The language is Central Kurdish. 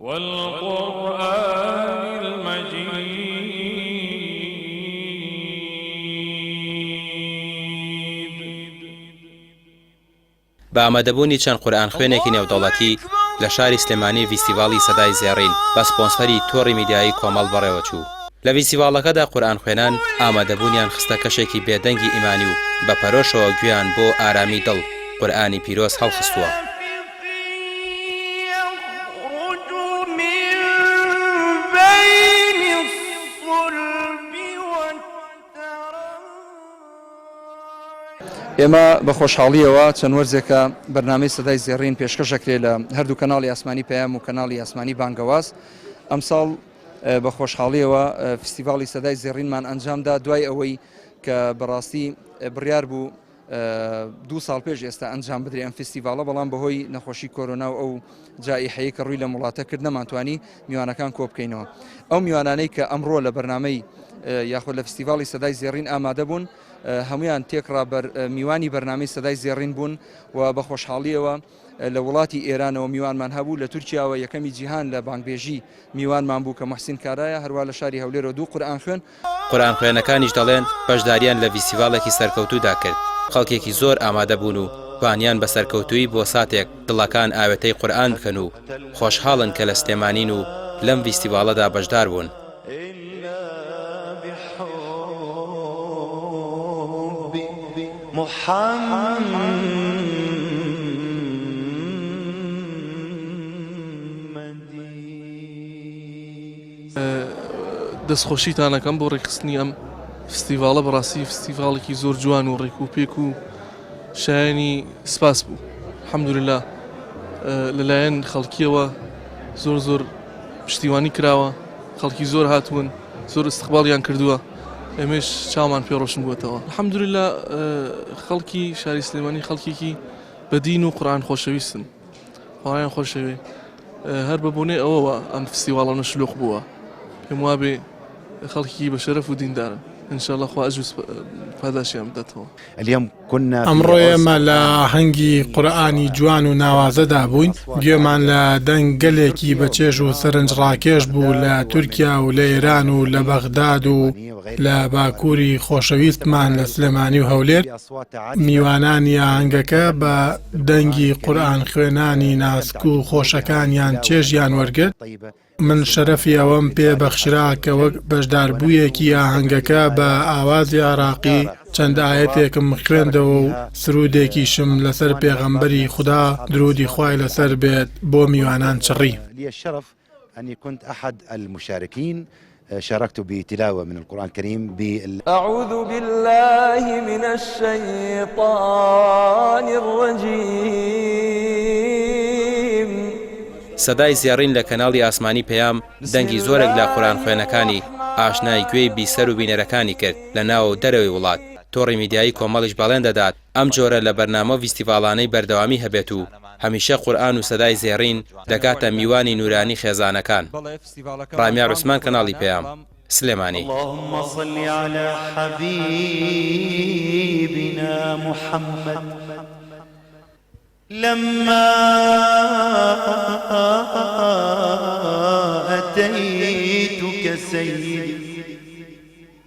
والقرآن المجید. بە ئامادەبوونی چەند قورئانخوێنێکی نێودەوڵەتی لە شاری سلێمانی ڤیستیڤاڵی سەدای زێڕین بە سپۆنسەری تۆڕی میدیایی کۆمەڵ بەڕێوەچوو. لە ڤیستیڤاڵەکەدا قورئانخوێنان ئامادەبوونیان خستە کەشێکی بێدەنگی ئیمانی و بە پەرۆشەوە گوێیان بۆ ئارامی دڵ قورئانی پیرۆز هەڵخستووە. ئێمە بە خۆشحاڵییەوە چەند وەرزێکە بەرنامەی سەدای زێڕین پێشکەش ئەکرێ لە هەردوو کەناڵی ئاسمانی پەیام و کەناڵی ئاسمانی بانگەواز. ئەمساڵ بە خۆشحاڵییەوە فیستیڤاڵی سەدای زێڕینمان ئەنجامدا دوای ئەوەی کە بەڕاستی بڕیار بوو دوو ساڵ پێش ئێستا ئەنجام بدرێ ئەم فیستیڤاڵە بەڵام بەهۆی نەخۆشی کۆرۆنا و ئەو جائیحەیە کە ڕووی لەم وڵاتە کرد نەمانتوانی میوانەکان کۆ بکەینەوە. ئەو میوانانەی کە ئەمڕۆ لە بەرنامەی یاخود لە فیستیڤاڵی سەدای زێڕین ئامادە بوون هەمویان تێکڕا بەر میوانی بەرنامەی سەدای زێڕین بوون و بە خۆشحاڵیەوە لە وڵاتی ئێرانەوە میوانمان هەبوو لە تورکیاوە یەکەمی جیهان لە بانگبێژی میوانمان بوو کە موحسین کارایە هەروا لە شاری هەولێرەوە دوو قورئان خوێن. قورئانخوێنەکانیش دەڵێن بەشداریان لە ڤیستیڤاڵێکی سەرکەوتوودا کرد، خەڵکێکی زۆر ئامادە بوون و توانیان بە سەرکەوتوویی بۆ ساتێک دڵەکان ئاوێتەی قورئان بکەن و خۆشحاڵن کە لە سلێمانین و لەم ڤیستیڤاڵەدا بەشدار بوون. دەستخۆشیتان ئەکەم بۆ ڕێکخستنی ئەم فستیڤاڵە بەڕاستی فستیڤاڵێکی زۆر جوان و ڕێک و پێک و شایانی سپاس بوو الحمدللە لەلایەن خەڵکیەوە زۆر زۆر پشتیوانی کراوە خەڵکی زۆر هاتوون زۆر استقبالیان کردووە ئێمەش چاومان پێ ڕۆشن بووەتەوە الحمدللە خەڵکی شاری سلێمانی خەڵکێکی بەدین و قورئان خۆشەویستن خوایان خۆشەوێ هەر بە بۆنەی ئەوەوە ئەم فستیواڵانە شلوق بووە پێم وابێ خەڵکی بە شەرەف و دیندارن ان شاء الله خوا ئەجر و پاداشیان بداتەوە. ئەمڕۆ ئێمە لە ئاهەنگی قورئانی جوان و ناوازەدا بووین، گوێمان لە دەنگ گەلێکی بەچێژ و سەرنجڕاکێش بوو لە تورکیا و لە ئێران و لە بەغداد و لە باکووری خۆشەویستمان لە سلێمانی و هەولێر. میوانانی ئاهەنگەکە بە دەنگی قورئان خوێنانی ناسک و خۆشەکانیان چێژیان وەرگرت. من شەرەفی ئەوەم پێ بەخشرا کە وەک بەشداربوویەکی ئاهەنگەکە بە ئاوازی عێراقی چەند ئایەتێکم خوێندەوە و سروودێکیشم لەسەر پێغەمبەری خودا دروودی خوای لەسەر بێت بۆ میوانان چڕی. شاركت بتلاوة من القرآن الكريم بال. اعوذ باللە من الشیطان الرجیم. سەدای زێڕین لە کەناڵی ئاسمانی پەیام دەنگی زۆرێک لە قورئانخوێنەکانی ئاشنای گوێی بیسەر و بینەرەکانی کرد لە ناوە و دەرەوەی وڵات، تۆڕی میدیایی کۆمەڵیش بەڵێن دەدات ئەم جۆرە لە بەرنامە و ڤیستیڤاڵانەی بەردەوامی هەبێت و هەمیشە قورئان و سەدای زێڕین دەگاتە میوانی نورانی خێزانەکان. ڕامیار عوسمان کەناڵی پەیام، سلێمانی. اللهم صل علی حبیبنا محمد لما اتیتک سیدی.